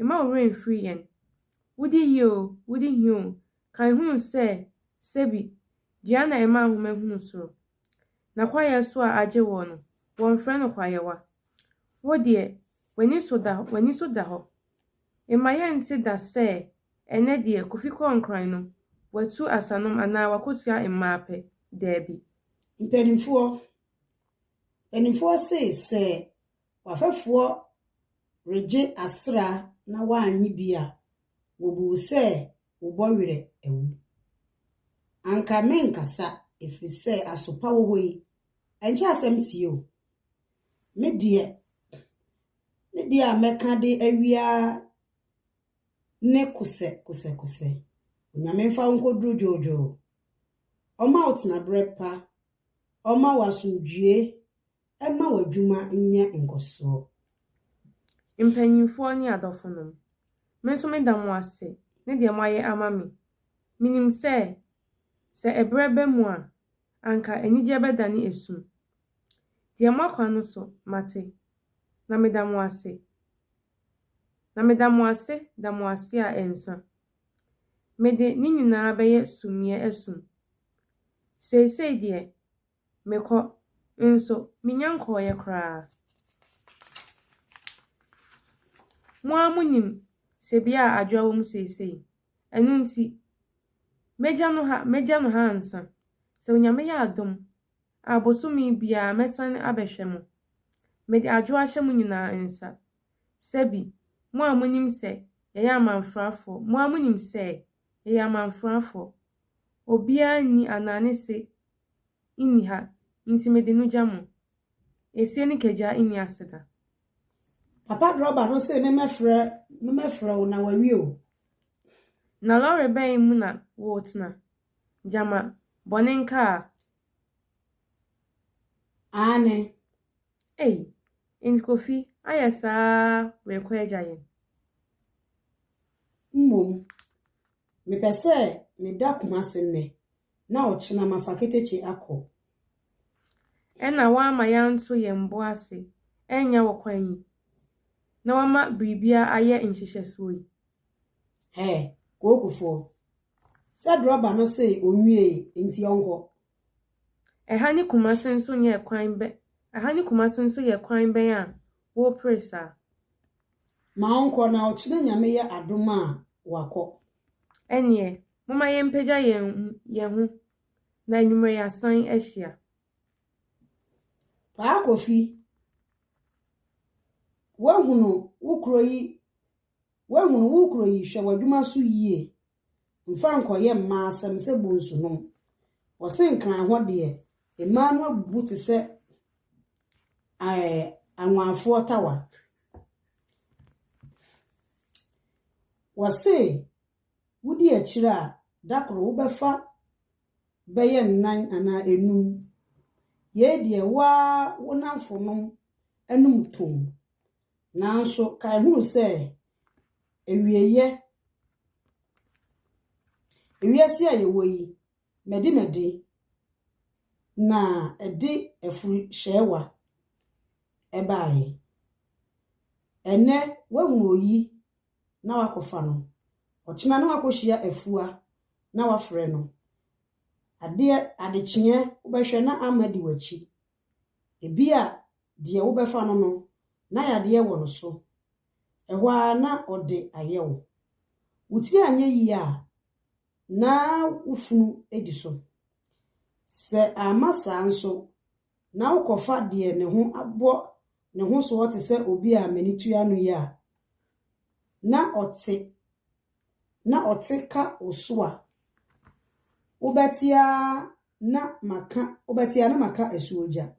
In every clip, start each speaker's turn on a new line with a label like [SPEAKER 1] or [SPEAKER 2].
[SPEAKER 1] Mma wo werɛ mfiri yɛn. Wodi yie oo, wodi hia oo, kae hunu sɛ, sɛbi, dua na ɛma ahoma hunu soro. Na kwaeɛ so a agye woɔ no, wɔmfrɛ no kwaeɛwa. Wo deɛ, w'ani so da w'ani so da hɔ. Mma yɛnte da sɛ, ɛnnɛ deɛ Kofi kɔɔ Nkran no, watu asanom anaa wakɔtua mmaa pɛ. Daabi.
[SPEAKER 2] Mpanimfoɔ, mpanimfoɔ se sɛ w'afɛfoɔ regye asra na woannye bi a, wɔbu wo sɛ wo bɔwerɛ awu. Anka menkasa, ɛfiri sɛ aso pa wɔ hɔ yi, ɛnkyɛ asɛm tie o. Me deɛ, me deɛ a mɛka de awie ara ne kosɛ, kosɛ, kosɛ. Onyame mfa wo nkɔduru dwoodwoo. Ɔmma wo tenaberɛ pa, ɔmma wo asomdwoeɛ Mma w'adwuma nnya nkɔsoɔ.
[SPEAKER 1] Mpanyimfoɔ ne adɔfonom, me nso meda mo ase ne deɛ moayɛ ama me. Menim sɛ, sɛ ɛberɛ ba mu a, anka anigyeɛ bɛdane esu. Deɛ moaka no so, mate, na meda mo ase. Na meda mo ase da mo ase a ɛnsa. Mede ne nyinaa bɛyɛ sumiiɛ asum. Seesei deɛ, Mekɔ, nso minnya nkɔeɛ koraa. Mo ara monim tebea a Adwoa wɔ mu seesei. Ɛno nti, mɛgya no ha, mɛgya no ha ansa. Sɛ Onyame yɛ adom a, bosome biara mɛsane abɛhwɛ mo. Mede Adwoa hyɛ mo nyinaa nsa. Sɛbi, mo a monim sɛ yɛyɛ amanfrafoɔ, mo ara monim sɛ yɛyɛ amanfrafoɔ. Obiara nni anaa ne se nni ha, nti mede no gya mo. Esie ne kagya nni aseda.
[SPEAKER 2] Papa drɔba no se memmɛfrɛ memmɛfrɛ wo na wawie o.
[SPEAKER 1] Na lɔre bɛn mu na woretena? Gyama bɔne nka a?
[SPEAKER 2] Aane.
[SPEAKER 1] Ei, enti Kofi ayɛ saa ara rekɔ agya yɛn?
[SPEAKER 2] Mmom, mepɛ sɛ meda Kumase nnɛ na ɔkyena mafa ketekye akɔ.
[SPEAKER 1] Ɛna woamma yɛanto yɛn bo ase annya wo kwan yi, na woama biribiara ayɛ nhyehyɛsoɔ yi.
[SPEAKER 2] Hɛ, Kookufoɔ, sɛ drɔba no se ɔnwiee nti ɔnkɔ.
[SPEAKER 1] Ɛha ne Kumase nso nyɛ kwan bɛ, ɛha ne Kumase nso yɛ kwan bɛn a worepere saa?
[SPEAKER 2] Ma ɔnkɔ na ɔkyena Nyame yɛ adom a wakɔ.
[SPEAKER 1] Ɛnneɛ, Momma yɛmpagya yɛn yɛn ho na anwummerɛ yɛasan ahyia.
[SPEAKER 2] Paa Kofi, woahunu wo kuro yi, woahunu wo kuro yi, hwɛ w'adwuma so yie. Mfa nkɔyɛ mmaa asɛm sɛ bonsu nom. Wɔse Nkran hɔ deɛ, mmaa no abubu te sɛ ɛɛ anwanfoɔ tawa. Wɔse Wodi akyire a, da koro wobɛfa bɛyɛ nnan anaa enum. Yei deɛ, wo ara wo nnamfonom anom toom. Nanso kae hunu sɛ, awieeɛ, ewiase a yɛwɔ yi, madi-madi na ɛde afuruhyɛɛwa baeɛ. Ɛnnɛ woahunu oyi na woakɔfa no. Ɔkyena na woakɔhyia Afua na woafrɛ no. Adeɛ, adekyeɛ wobɛhwɛ na Ama di w'akyi. Ebia deɛ wobɛfa no no, na yadeɛ wɔ no so. Ɛhɔ ara na ɔde ayɛ wo. Wo tiri anyɛ yie a, na wo funu di so. Sɛ amma saa nso na wokɔfa deɛ ne ho abɔ ne ho soɔ te sɛ obi a m'ani tua no yi a, na ɔte na ɔte ka wo so a, wobɛte ara na maka wobɛte ara na maka asuogya.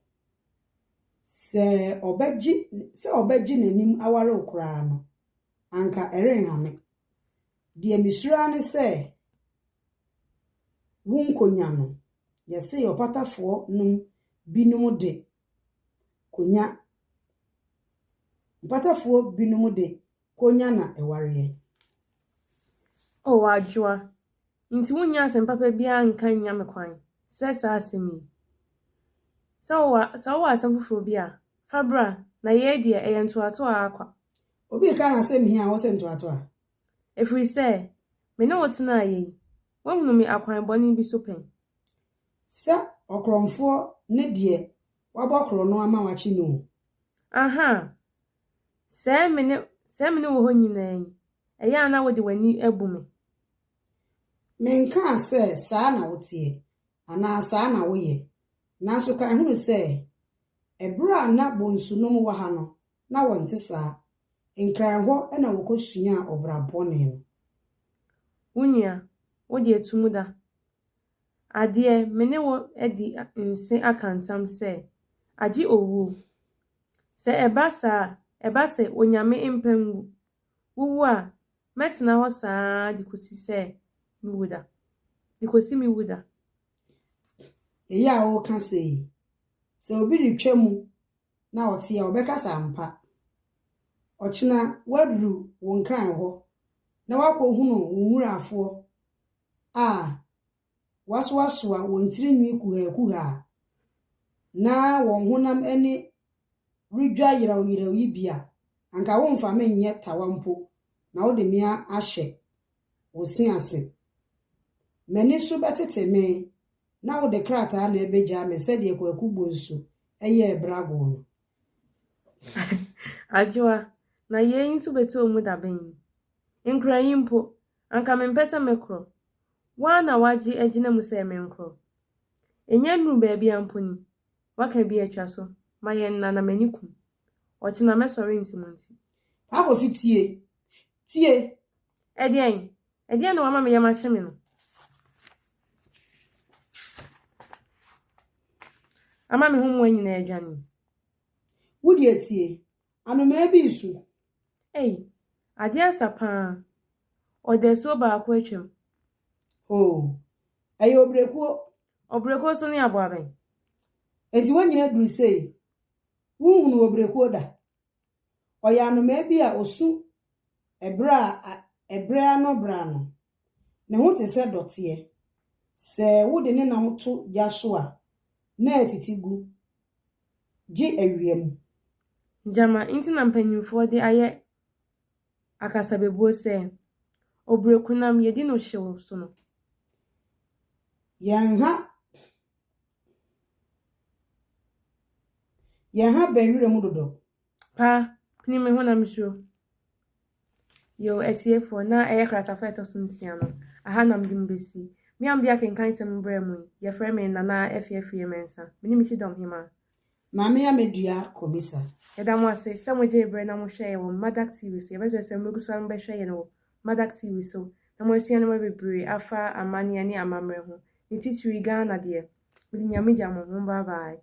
[SPEAKER 2] Sɛ ɔbɛgye sɛ ɔbɛgye n'anim aware wo koraa no, anka ɛrenha me. Deɛ mesuro ara ne sɛ wonkɔnya no. Yɛse ɔpatafoɔ nom binom de konya mpatafoɔ binom de konya na ɛwareɛ.
[SPEAKER 1] Oh Adwoa, nti wonnya asɛm papa biara nka nnya me kwan sɛ saa asɛm yi? Sɛ wowɔ sɛ wowɔ asɛm foforɔ bi a, fa bra, na yei deɛ ɛyɛ ntoatoa ara kwa.
[SPEAKER 2] Obi reka n'asɛm hia a wose ntoatoa?
[SPEAKER 1] Ɛfiri sɛ, me ne wo tenaeɛ yi, woahunu me akwan bɔne bi so pɛn?
[SPEAKER 2] Sɛ ɔkorɔmfoɔ ne deɛ wabɔ korɔno ama wɔakye no o.
[SPEAKER 1] Ahaa! Sɛɛ me ne sɛɛ me ne wo hɔ nyinaa yi, ɛyɛ a na wode w'ani abu me.
[SPEAKER 2] Menkaa sɛ saa na woteɛ, anaa saa na woyɛ, nanso kae hunu sɛ, ɛberɛ a na bonsunom wɔ ha no, na wɔnte saa. Nkran hɔ na wɔkɔsuaa ɔbra bɔne no.
[SPEAKER 1] Wo nua, wo deɛ tu mu da. Adeɛ, me ne wo adi nse aka ntam sɛ, agye owuo. Sɛ ɛba saa a, ɛba sɛ Onyame mpa ngu. Wuwu a, mɛtena hɔ saa ara de kosi sɛ me wu da. De kosi me wu da.
[SPEAKER 2] Eyi a woreka sei yi, sɛ obi retwa mu na ɔte a, ɔbɛka sɛ ampa. Ɔkyena woaduru wo nkran hɔ na woakɔhunu wo nwurafoɔ a wɔasoasoa wɔn tirinwi kuhaakuhaa na wɔn honam ani redwa yerɛwyerɛw yi bi a, anka woremfa me nyɛ tawa mpo na wode me ahyɛ wo se ase. M'ani so bɛtete me na wode krataa na ɛbɛgyaa me sɛdeɛ Kwaku Bonsu yɛɛ Bragoɔ no.
[SPEAKER 1] Adwoa, na yei nso bɛtɔɔ mu da bɛn yi? Nkura yi mpo, anka mempɛ sɛ mekorɔ. Wo ara na woagye agyina mu sɛ menkorɔ. Ɛnnya nnuruu baabi ara mpo ni, woaka bi atwa so, ma yɛnna na m'ani kum. Ɔkyena mɛsɔre ntimunti.
[SPEAKER 2] Paa Kofi tie! Tie!
[SPEAKER 1] Ɛdeɛn? Ɛdeɛn na wama me yam ahye me no? Ama me ho mmoa nyinaa adwane yi.
[SPEAKER 2] Wo deɛ tie! Anomaa bi resu.
[SPEAKER 1] Ei, adeɛ asa paa. Ɔdasuo baako atwam.
[SPEAKER 2] Hoo, ɛyɛ obrekuo.
[SPEAKER 1] Obrekuo nso ne aboa bɛn?
[SPEAKER 2] Enti woanyini aduru sei, wonhunuu obrekuo da? Ɔyɛ anomaa bi a ɔsu ɛberɛ a ɛberɛ ano berɛ ano. Ne ho te sɛ dɔteɛ. Sɛ wode ne nam to gya so a, na atiti gu, gye awia mu.
[SPEAKER 1] Gyama nti na mpanyimfoɔ de ayɛ akasabebuo sɛ, Oburekunam yɛdi no hyew so no.
[SPEAKER 2] Yɛn ha Yɛn ha bɛn wira mu dodo.
[SPEAKER 1] Pa, pini me ho na mesuro. Yo, atiefoɔ, na ɛyɛ kratafa a ɛtɔ so nsia no. Aha na mede mo bɛsi. Me a mede akenkan nsɛm brɛɛ mo yi, yɛfrɛ me Nana Afie Afriyie Mensah. Me ne me kyidɔm hemaa.
[SPEAKER 2] Maame Amedua Kɔmisa.
[SPEAKER 1] Yɛda mo ase sɛ mogyee berɛ na mohwɛɛ yɛn wɔ Madak TV so. Yɛbɛsrɛ sɛ mobɛgu so ara mobɛhwɛ yɛn wɔ Madak TV so na moasua nneɛma bebree afa amanneɛ ne amammerɛ ho, ne titiri Ghana deɛ. Mede Nyame gya mo, mo bye bye.